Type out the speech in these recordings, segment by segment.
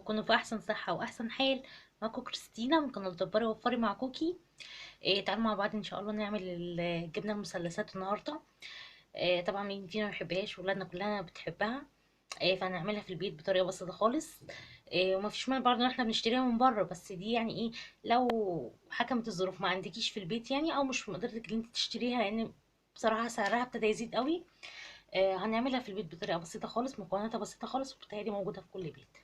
تكونوا في احسن صحة واحسن حال. معاكم كريستينا من قناة دبري وفري مع كوكي. تعالوا مع بعض ان شاء الله نعمل الجبنة المثلثات النهارده. طبعا مين فينا ما بيحبهاش؟ ولادنا كلها بتحبها. فهنعملها في البيت بطريقة بسيطة خالص. وما فيش مانع برضه ان احنا بنشتريها من بره، بس دي يعني ايه لو حكمت الظروف ما عندكيش في البيت يعني، او مش في مقدرتك ان انت تشتريها، لان بصراحة سعرها ابتدى يزيد قوي. هنعملها في البيت بطريقة بسيطة خالص، مكوناتها بسيطة خالص، وبالتالي موجودة في كل بيت.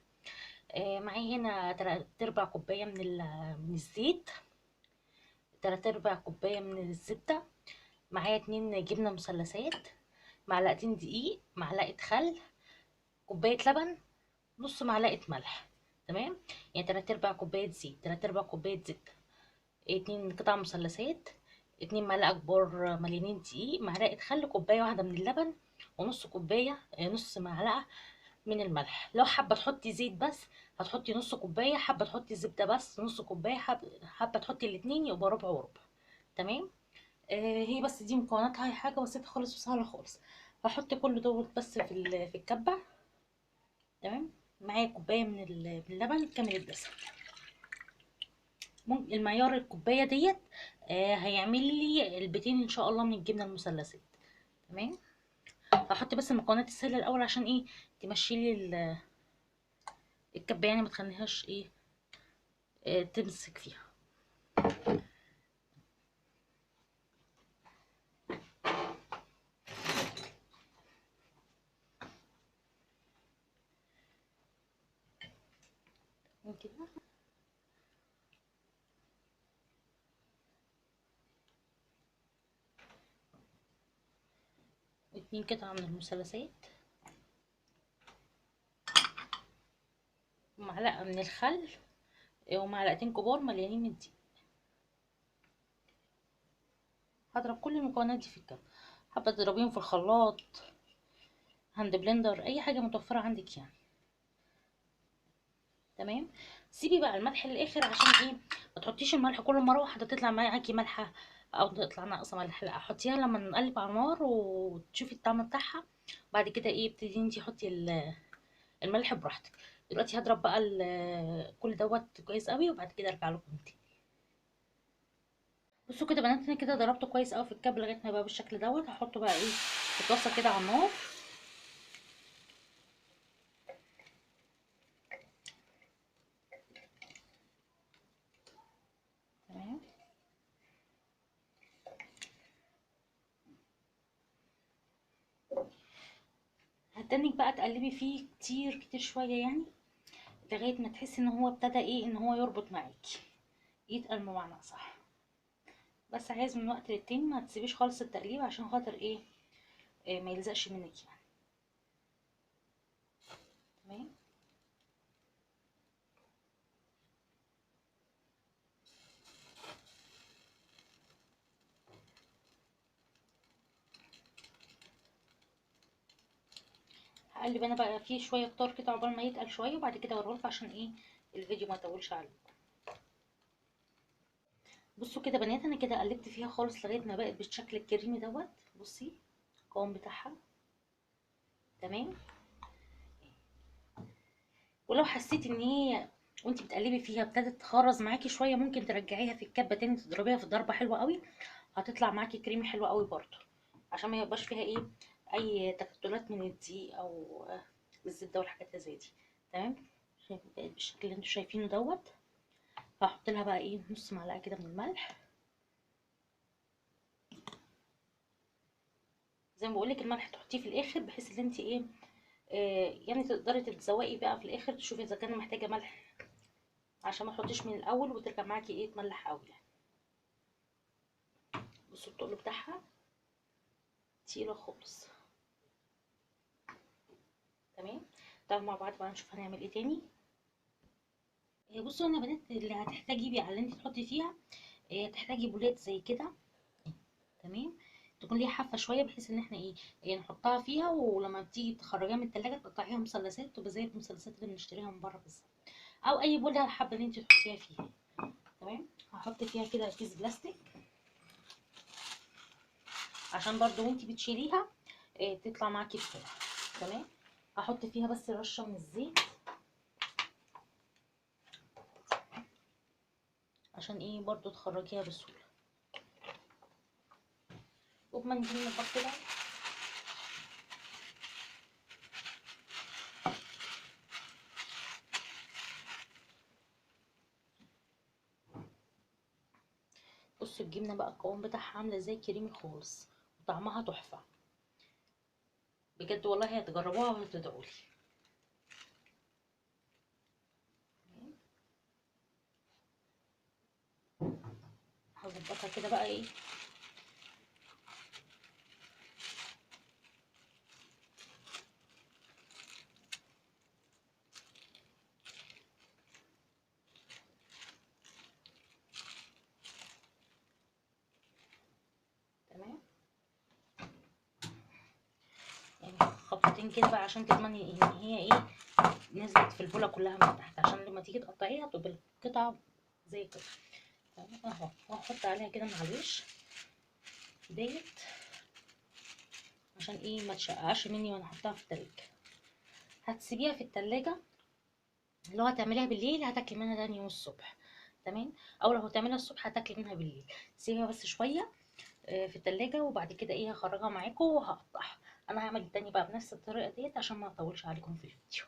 معايا هنا 3/4 كوباية من الزيت، 3/4 كوباية من الزبدة، معايا 2 جبنه مثلثات، معلقتين دقيق، معلقه خل، كوباية لبن، نص معلقه ملح. تمام، يعني 3/4 كوباية زيت، 3/4 كوباية زبدة، 2 قطع مثلثات، 2 معلقه كبار مليانين دقيق، معلقه خل، كوباية واحدة من اللبن، ونص كوباية نص معلقه من الملح. لو حابة تحطي زيت بس هتحطي نص كوباية، حابة تحطي زبدة بس نص كوباية، حابة تحطي الاتنين يبقى ربع وربع. تمام. هي بس دي مكوناتها، هي حاجة بسيطة خالص وسهلة خالص. هحط كل دوت بس في الكبه. تمام. معايا كوباية من اللبن كامل الدسم. ممكن المعيار الكوباية ديت هيعمل لي علبتين ان شاء الله من الجبنة المثلثات. تمام. هحط بس المكونات السهلة الاول عشان ايه تمشي لي الكبه، يعني ما تخليهاش ايه تمسك فيها. كده 2 قطعة من المثلثات، معلقة من الخل، ومعلقتين كبار مليانين من الدقيق. هضرب كل المكونات دي في الكب. حابة تضربيهم في الخلاط، hand blender، اي حاجة متوفرة عندك يعني. تمام. سيبي بقى الملح للاخر عشان ايه ما تحطيش الملح كل مرة واحدة تطلع معاكي مالحة او تطلع ناقصه ملح، لا حطيها لما نقلب على النار وتشوفي الطعم بتاعها. بعد كده ايه ابتدي انتي حطي الملح براحتك. دلوقتي هضرب بقى كل دوت كويس قوي، وبعد كده ارجع لكم تاني. بصوا كده بنات، انا كده ضربته كويس قوي في الكب لغاية ما بقى بالشكل دوت. هحطه بقى ايه في الطاسه كده على النار. تمام. هتنك بقى تقلبي فيه كتير كتير شوية يعني لغاية ما تحسي ان هو ابتدى ايه ان هو يربط معاكي، يتقل بمعنى صح. بس عايز من وقت للتاني ما تسيبيش خالص التقليب عشان خاطر ايه ما يلزقش منك يعني. تمام. هقلب انا بقى فيه شوية كتار كده عقبال ما يتقل شوية، وبعد كده اوريهولكم عشان ايه الفيديو ما يطولش عليكم. بصوا كده بنات، انا كده قلبت فيها خالص لغاية ما بقت بالشكل الكريمي دوت. بصي القوام بتاعها. تمام. ولو حسيتي ان هي وانتي بتقلبي فيها ابتدت تخرز معاكي شوية، ممكن ترجعيها في الكبه تاني، تضربيها في ضربه حلوة قوي، هتطلع معاكي كريمي حلو قوي برضو، عشان ما يبقاش فيها ايه اي تكتلات من الدقيق او الزبدة والحاجات اللي زي دي. تمام. بقت بالشكل اللي انتوا شايفينه دوت. هحط لها بقى ايه نص معلقه كده من الملح. زي ما بقولك الملح تحطيه في الاخر بحيث ان انت ايه يعني تقدري تتذوقي بقى في الاخر، تشوفي اذا كان محتاجه ملح، عشان ما تحطيش من الاول وترجع معاكي ايه تملح قوي يعني. بصوا التقل بتاعها تقيلة خالص. تمام. طب مع بعض بقى نشوف هنعمل ايه تاني. بصوا انا بنات اللي هتحتاجي بقى اللي انت تحطي فيها تحتاجي بولات زي كده. تمام. تكون ليها حافة شوية بحيث ان احنا ايه نحطها فيها، ولما بتيجي تخرجيها من التلاجة تقطعيها مثلثات، تبقى زي المثلثات اللي بنشتريها من بره بالظبط، او اي بوله حابة ان انت تحطيها فيها. تمام. هحط فيها كده كيس بلاستيك عشان برضو وانتي بتشيليها تطلع معاكي بسرعة. تمام. هحط فيها بس رشه من الزيت. عشان ايه برضو تخرجيها بسهولة. وبمنديل مطبخ كده بصوا الجبنة بقى القوام بتاعها عامله زي كريمي خالص، وطعمها تحفة بجد والله، هتجربوها وهتدعولي. هظبطها كده بقى ايه تمام، يعني خبطتين كده بقى عشان تضمني ان هي ايه نزلت في البوله كلها من تحت، عشان لما تيجي تقطعيها تبقى القطعة زي كده. تمام اهو. وهحط عليها كده من على الوش ديت عشان ايه ما تشقعش مني وانا حطاها في التلاجة. هتسيبيها في التلاجة، لو هتعمليها بالليل هتاكلي منها تاني يوم الصبح، تمام، او لو هتعمليها الصبح هتاكلي منها بالليل. سيبيها بس شوية في التلاجة، وبعد كده ايه هخرجها معاكم وهقطعها. انا هعمل التاني بقى بنفس الطريقة ديت عشان ما اطولش عليكم في الفيديو.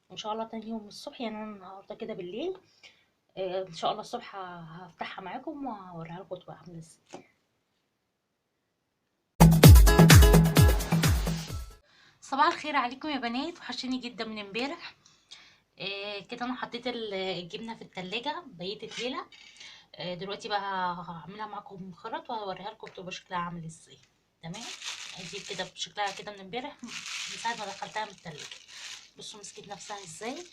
وان شاء الله تاني يوم الصبح، يعني انا النهارده كده بالليل ان شاء الله الصبح هفتحها معاكم وهوريها لكم تبقى عامله ازاي. صباح الخير عليكم يا بنات، وحشتني جدا من امبارح. كده انا حطيت الجبنة في التلاجة بيتت ليلة. دلوقتي بقى هعملها معاكم خرط وهوريها لكم بتبقى شكلها عامل ازاي. تمام، ادي كده بشكلها كده من امبارح من ساعة ما دخلتها من التلاجة. بصوا مسكت نفسها ازاي.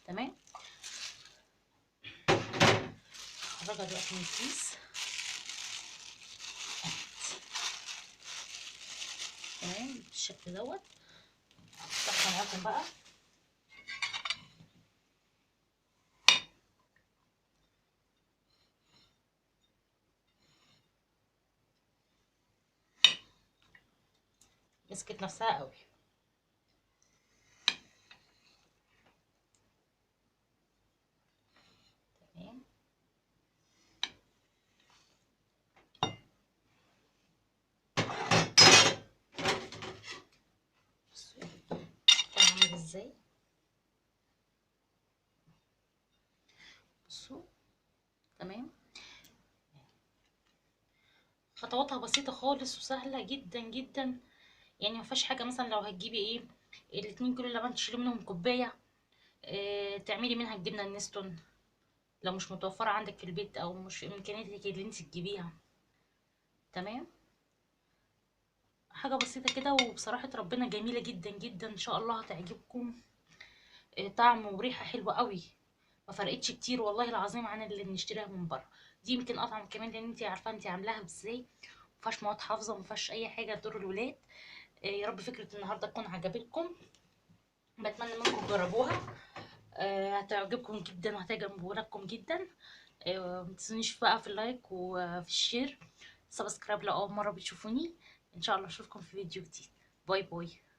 تمام، هخرجها دلوقتي من الكيس. تمام بالشكل دوت. هفتحها معاكم بقى. مسكت نفسها قوي. تمام، بصوا عامل ازاي. بصوا تمام، خطواتها بسيطة خالص وسهلة جدا جدا، يعني ما فيهاش حاجة. مثلا لو هتجيبي ايه الاتنين كيلو لبن تشيلي منهم كوباية، تعملي منها الجبنة النستون لو مش متوفرة عندك في البيت او مش في امكانياتك اللي انت تجيبيها. تمام، حاجة بسيطة كده، وبصراحة ربنا جميلة جدا جدا، ان شاء الله هتعجبكم. طعم وريحه حلوة قوي، ما فرقتش كتير والله العظيم عن اللي بنشتريها من بره. دي يمكن اطعم كمان، لان انت عارفه انت عاملاها ازاي، مفيهاش مواد حافظه ومفيهاش اي حاجة تضر الولاد. يا رب فكرة النهارده تكون عجبتكم، بتمنى منكم تجربوها، هتعجبكم جدا وهتعجب ولادكم جدا. ما تنسونيش بقى في ال like وفي ال share، subscribe لو اول مرة بتشوفوني. ان شاء الله اشوفكم في فيديو جديد. bye bye.